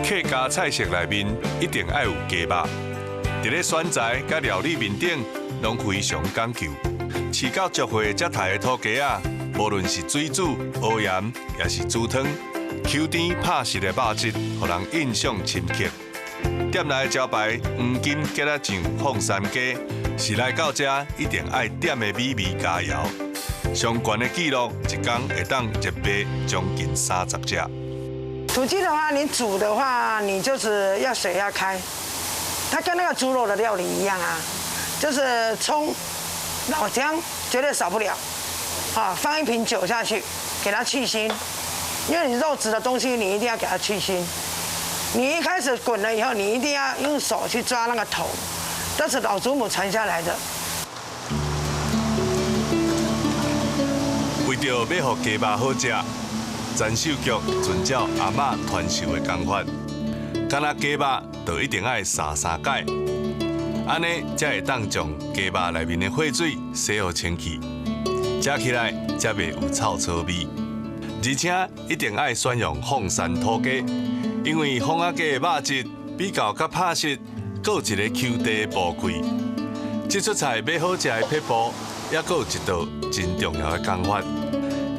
客家菜色內面一定愛有雞肉，佇咧選材佮料理面頂攏非常講究。飼到足歲才刣的土雞仔，無論是水煮、熬鹽，抑是煮湯，Q 甜拍實的肉質，予人印象深刻。店內的招牌黃金桔仔醬鳳山雞，是來到遮一定愛點的美味佳餚。上懸的紀錄，一工會當熱賣將近30隻。土雞的話，你煮的話，你就是要水要開，它跟那個豬肉的料理一樣啊，就是蔥、老薑絕對少不了，啊，放一瓶酒下去，給它去腥，因為你肉質的東西，你一定要給它去腥。你一開始滾了以後，你一定要用手去抓那個頭，這是老祖母傳下來的。為著欲予雞肉好食，陳秀菊遵照阿嬤傳授的工法，敢若雞肉就一定愛煠三擺，按呢才會當將雞肉內面的血水洗予清氣，食起來才袂有臭臊味。而且一定愛選用鳳山土雞，因為鳳仔雞的肉質比較較拍實，閣有一個 Q 彈的薄脆。這出菜欲好食的撇步，猶閣有一道真重要的工法。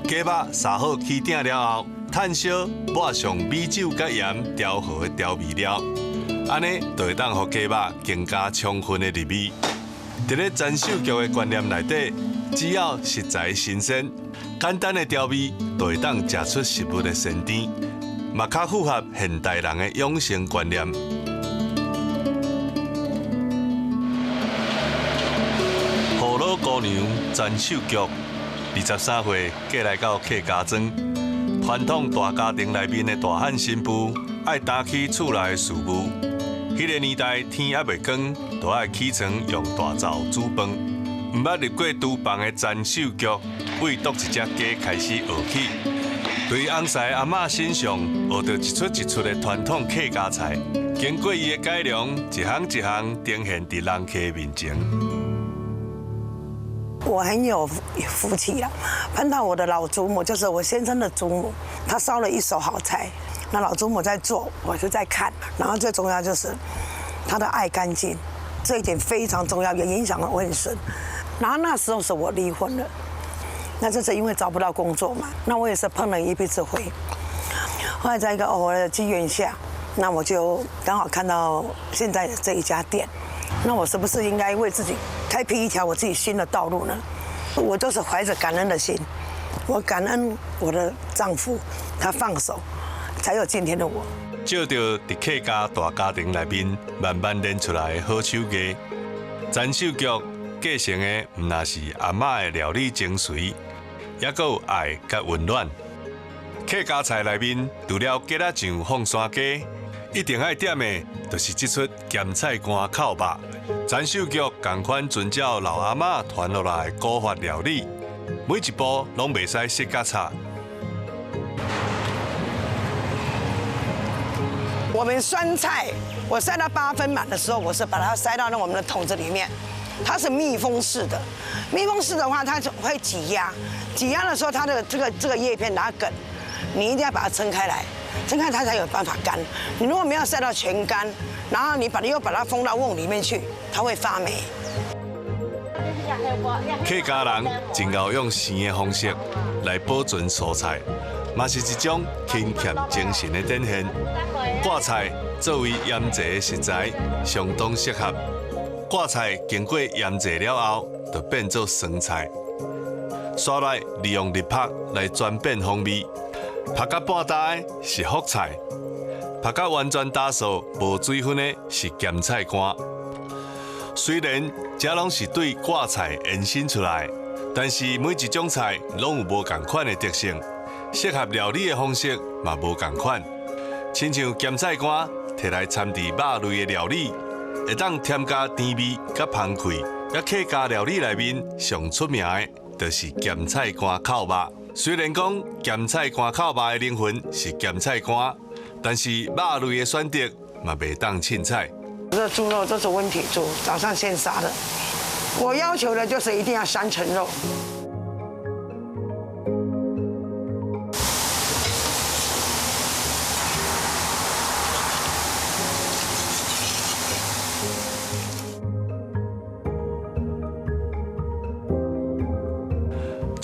雞肉煠好起鼎了後，炭燒抹上米酒佮鹽調和的調味料，按呢就會當予雞肉更加充分的入味。佇咧陳秀菊的觀念內底，只要食材新鮮、簡單的調味，就會當食出食物的鮮甜，嘛較符合現代人的養生觀念。河洛姑娘陳秀菊，23歲嫁來到客家莊，傳統大家庭內面的大漢新婦，愛擔起厝內的事務。彼個年代天猶未光，就愛起床用大灶煮飯。毋捌入過廚房的陳秀菊，為篤一隻雞開始學起，對翁婿阿嬤身上學著一出一出的傳統客家菜，經過伊的改良，一項一項呈現佇人客面前。我很有福氣啦，碰到我的老祖母，就是我先生的祖母，她燒了一手好菜。那老祖母在做，我就在看。然後最重要就是她的愛乾淨，這一點非常重要，也影響了我很深。然後那時候是我離婚了，那就是因為找不到工作嘛，那我也是碰了一鼻子灰。後來在一個偶爾的機緣下，那我就剛好看到現在的這一家店，那我是不是應該為自己開闢一條我自己新的道路呢？我就是懷着感恩的心，我感恩我的丈夫，他放手，才有今天的我。照著佇客家大家庭內面慢慢練出來的好手藝，陳秀菊繼承的毋但是阿嬤的料理精髓，猶閣有愛佮溫暖。客家菜內面除了桔仔醬鳳山雞，一定愛點的，就是這出鹹菜乾扣肉。陳秀菊仝款遵照老阿嬤傳落來的古法料理，每一步攏袂使失甲差。我們酸菜，我塞到8分滿的時候，我是把它塞到那我們的桶子裡面，它是密封式的。密封式的話，它就會擠壓，擠壓的時候，它的這個葉片拿梗，你一定要把它撐開來，撐開它才有辦法乾。你如果沒有曬到全乾，然後你把它又把它封到甕裡面去，它會發霉。客家人真𠢕用生的方式來保存蔬菜，嘛是一種勤儉精神的展現。掛菜作為醃製的食材，相當適合。掛菜經過醃製了後，就變做酸菜。紲來利用日曝來轉變風味，曝甲半焦的是福菜，曝甲完全焦燥無水分的是鹹菜乾。雖然這攏是對掛菜延伸出來，但是每一種菜攏有無仝款的特性，適合料理的方式嘛無仝款。親像鹹菜乾，摕來摻佇肉類的料理，會當添加甜味佮芳氣。佮客家料理內面上出名的，就是鹹菜乾扣肉。雖然講鹹菜乾扣肉的靈魂是鹹菜乾，但是肉類的選擇嘛袂當凊彩。這豬肉都是溫體豬，早上現殺的。我要求的就是一定要三層肉。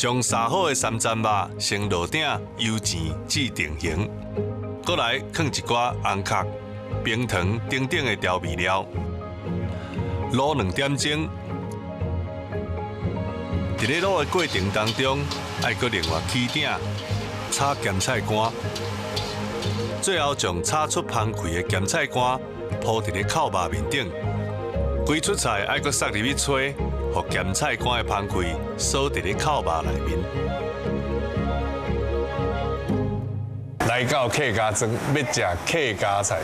將煠好的三層肉先落鼎油煎至定型，閣來囥一寡紅殼、冰糖等等的調味料，滷兩點鐘。佇咧滷的過程當中，愛閣另外起鼎炒鹹菜乾，最後將炒出芳氣的鹹菜乾鋪佇咧扣肉面頂，規出菜愛閣塞入去炊，予鹹菜乾的芳氣鎖佇咧扣肉內面。來到客家莊，欲食客家菜，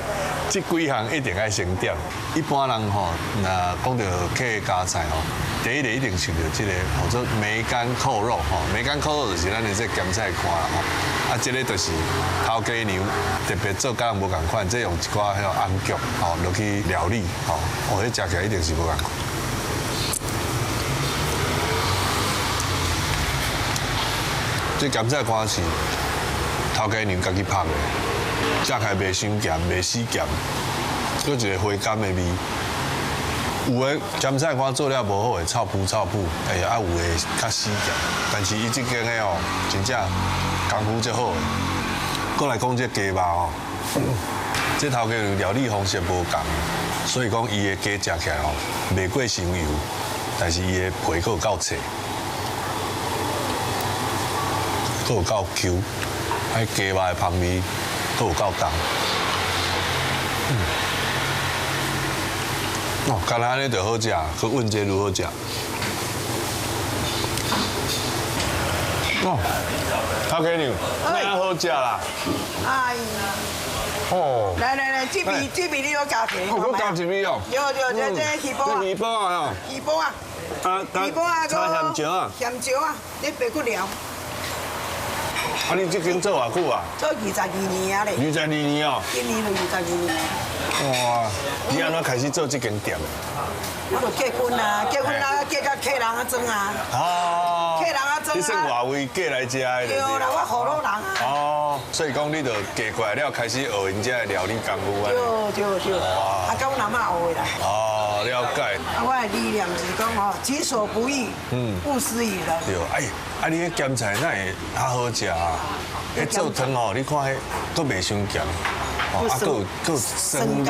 這幾項一定愛先點。一般人吼，若講著客家菜吼，第一个一定想著這个號做梅乾扣肉吼，梅乾扣肉就是咱的這鹹菜乾啦吼。啊，這个就是頭家娘特別做佮人無仝款，這用一寡彼個紅薑吼落去料理吼，哦，彼食起來一定是無仝款。這鹹菜乾是頭家娘家己拍的，食起來袂傷鹹，袂死鹹，閣一個回甘的味。有的鹹菜乾做了無好，會臭噗臭噗，哎，啊有的較死鹹，但是伊這間的哦，真正功夫足好的。閣來講這雞肉哦，這頭家娘料理方式無仝，所以講伊的雞食起來哦，袂過傷油，但是伊的皮閣有夠脆，閣有夠 Q。彼雞肉的芳味閣有夠重。哦，干焦按呢就好食，閣溫這愈好食。哦，頭家娘，哪好食啦？哎呀！哦，來來來，這邊這邊你閣加一个。閣加一味哦。對對，這這魚脯啊。這魚脯啊。魚脯啊。啊，魚脯啊，炒鹹椒啊。鹹椒啊，你白骨料。啊！你這間做偌久啊？做22年啊咧。22年哦。今年就22年。哇！你按怎開始做這間店的？我就結婚啊，結婚啊，結佮客人啊裝啊。哦。客人啊裝啊。你算外圍過來這的？對啦，我河洛人啊。哦，所以講你就嫁過來了，開始學𪜶遮的料理功夫啊。對對對。啊，佮阮阿嬤學的啦。哦，了解。啊，我的理念是講吼，己所不欲，勿施於人。對，哎，啊，你彼鹹菜哪會較好食啊？彼做湯吼，你看彼閣袂傷鹹，啊，閣有閣有酸味、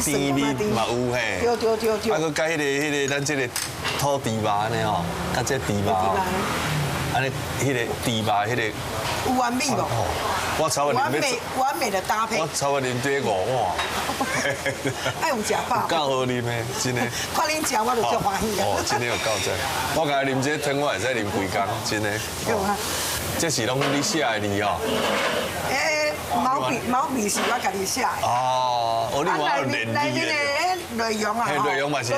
甜味嘛有嘿。對對對對。啊，閣佮彼個咱這個土豬肉按呢吼，佮這豬肉吼，按呢彼個豬肉彼個。有完美無？我差不多完美完美的搭配。我差不多啉這五碗。愛有食飽。夠好啉的，真的。看恁食，我就足歡喜。哦，真的有夠讚。我剛才啉這湯，我會使啉規工，真的。對啊。這是攏你寫的字哦。欸，毛筆毛筆是我家己寫的。哦，哦，你嘛有練字的。內容啊，內容嘛是，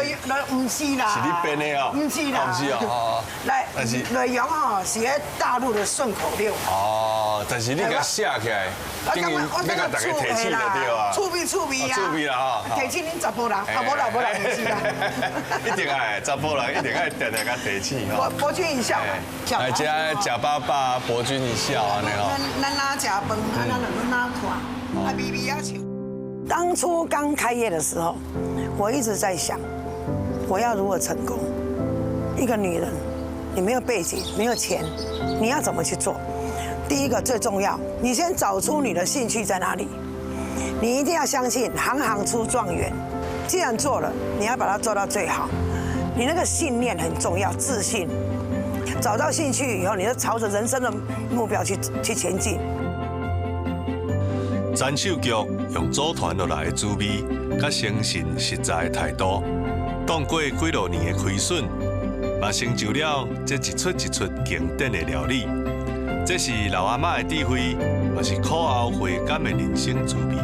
毋是啦，是你編的哦，毋是啦，毋是哦，來，但是內容吼是彼大陸的順口溜。哦，但是你共寫起來，等於欲共大家提醒就對啊，趣味趣味啊，趣味啦吼，提醒恁查埔人，啊無啦無啦，毋是啦，一定愛查埔人一定愛定定共提醒吼。博君一笑，來這食飽飽，博君一笑按呢吼。咱哪食飯，啊咱就哪看，啊微微仔笑。當初剛開業的時候，我一直在想，我要如何成功？一個女人，你沒有背景，沒有錢，你要怎麼去做？第一個最重要，你先找出你的興趣在哪裡。你一定要相信，行行出狀元。既然做了，你要把它做到最好。你那個信念很重要，自信。找到興趣以後，你就朝着人生的目標去前進。陳秀菊用祖傳落來的滋味，佮誠信實在的態度，擋過幾落年的虧損，嘛成就了這一出一出經典的料理。這是老阿嬤的智慧，嘛是苦後回甘的人生滋味。